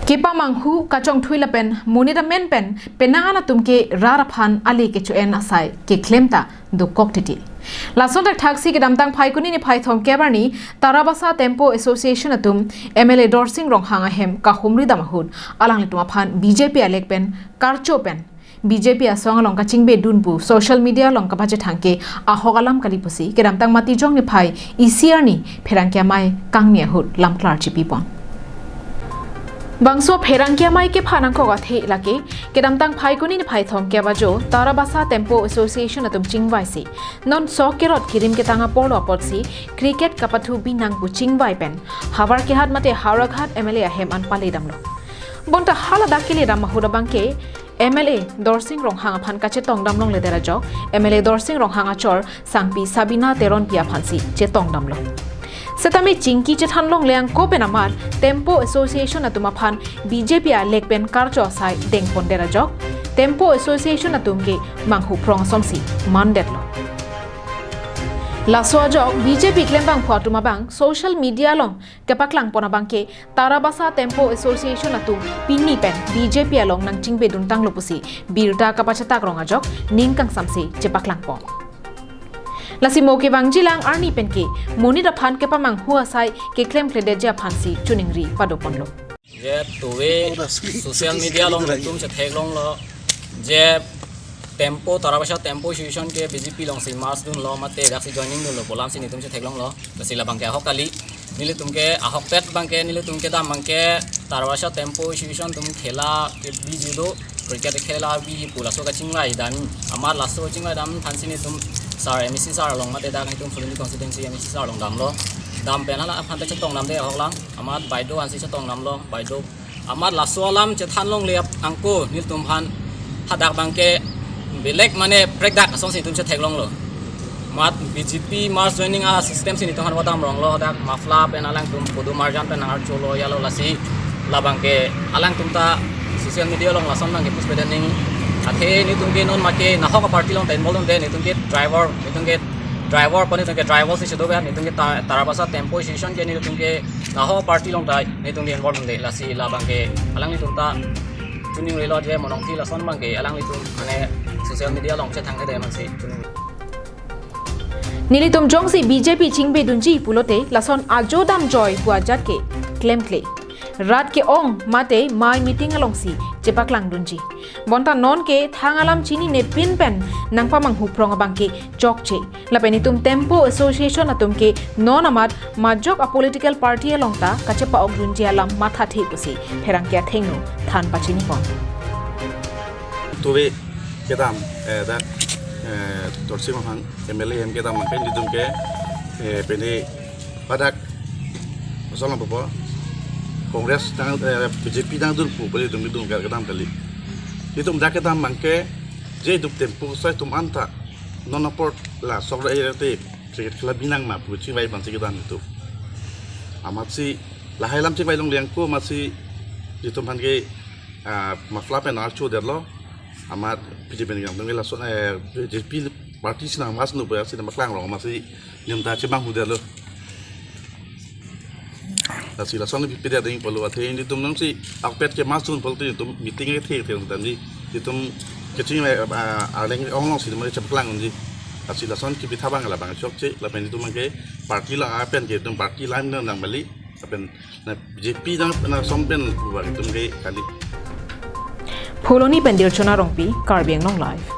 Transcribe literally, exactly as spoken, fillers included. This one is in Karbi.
Kepamanghu kachongthui lapen monit amen pen penang an atum ke rat aphan ale kecho-en asai keklem ta dokok titi. Lason thakthaksi kedamtang Phaikuni niphai thomkep arni Tarabasa Tempo Association atum M L A Dorsing Ronghang ahem kahumri dam ahut alanglitum aphan B J P alek pen karcho pen B J P asong along kachingbe dun pu social media along kapachethang ke ahok alam kali pusi kedamtang Matijong niphai isi arni pherangke amei kangni ahut lamklar chipipon. Bangso pherangke amei kephan angkok athe lake kedamtang Phaikuni niphai thomkep ajo Tarabasa Tempo Association atum chingvaisi non sok kerot kirim ketang apor lo apotsi cricket kapathu binang pu chingvai pen Howraghat mate Howraghat M L A ahem an pale damlo. Bonta haladak kele dam ahut abangke M L A Dorsing Ronghang aphan kachetong damlongle der ajok M L A Dorsing Ronghang achor sangpi Sabina Teronpi aphansi chetong damlo. Setame chingki chethan longle angko pen amar Tempo Association atum aphan B J P alek pen karcho asai dengpon der ajok Tempo Association atum ke manghu phrong asonsi mandetlo. Laso ajok B J P klembangphu atum abang social media along kepaklangpon abangke Tarabasa Tempo Association atum pini pen B J P along nangchingbe dun tanglo pusi birta kapachetak rong ajok ning kangsamse chepaklangpon. Lasi mo kevangjilang arni penke monit aphan kepamanghu asai keklemkledetji aphansi choningri padoponlo. Je tuve social media along netum chetheklonglo je Tempo, Tarabasa Tempo Association ke B J P alongsi merge dunlo mate daksi joining dunlo pu alamsi netum chetheklonglo. Lasi labangke ahok kali. Nelitum ke ahokpet abangke nelitum kedam abangke Tarabasa Tempo Association atum khela biji do, cricket khela biji pu laso kachingvai dam. Amat laso chingvai dam aphansi netum sir, M A C sir along mate dak netum Phuloni constituency M A C sir along damlo. Dam pen hala aphan ta chetong damde ahok lang. Amat baido ansi chetong damlo, baido. Amat laso alam chethan longle angko nelitum aphan hadak abangke belek mane prekdak asonsi netum chetheklonglo. Amat B J P merge joining asystem si netum aphan wadam ronglo, hadak muffler pen alangtum kodo marjan pen nangarcholo yalo lasi labangke alangtum ta social media along lason abangke push pedening. Athe netum ke non make nahok party along ta involve dunde, netum ke driver, netum ke driver pen netum ke driver si chedo ba, netum ke Ta-, Tarabasa Tempo Association ke netum ke nahok party along ta netum ke involve dunde, lasi labangke alanglitum ta choningrilo je mo nongthi lason abangke alanglitum mane social media along chethangthedetji aphansi choning. Nelitum jongsi B J P chingbe dunji pulote lason ajo dam joi pu ajat ke klemkle. Rat ke-ong mate mei meeting alongsi chepaklang dunji. Bonta non ke thang alam chinine pin pen nangpamanghu phrong abangke chokche. Lapen itum Tempo Association atum ke non amat majok a political party along ta kachepa-ok dunji alam mathathe pusi pherangke athengno than pachinipon. Tuve kedam, eh, dak, eh, Dorsing Ronghang M L A ahem kedam abangke netum ke, eh, pene hadak asong lampo Congress nang, eh, B J P nangdun pu pele netum kedam kali. Netum dak kedam abangke je itum Tempo soi atum anta non apor la sok ra ere te cricket khela binang ma pu chingvai aphansi kedam itum. Amatsi lahai alam chingvai longle angko amatsi itum aphan ke, ah, muffler pen archodetlo. Amat B J P nang pen lason, eh, B J P party si nang merge nu pu si nangpaklang rong amatsi netum ta chemanghudetlo. Lasi lason pipedetding pulo athe netum nangsi ahokpet ke merge dun pulote netum meeting ke the the tangji. Netum kaching, eh, ah, arleng ong alongsi netum chepaklang unji. Lasi lason kipitha abang labang chokche lapen netum ke party la pen ke netum party line nang nang bali lapen na B J P nang na som pen buat netum ke kali. Phuloni pen Dirchona Rongpi, Karbi Anglong Live.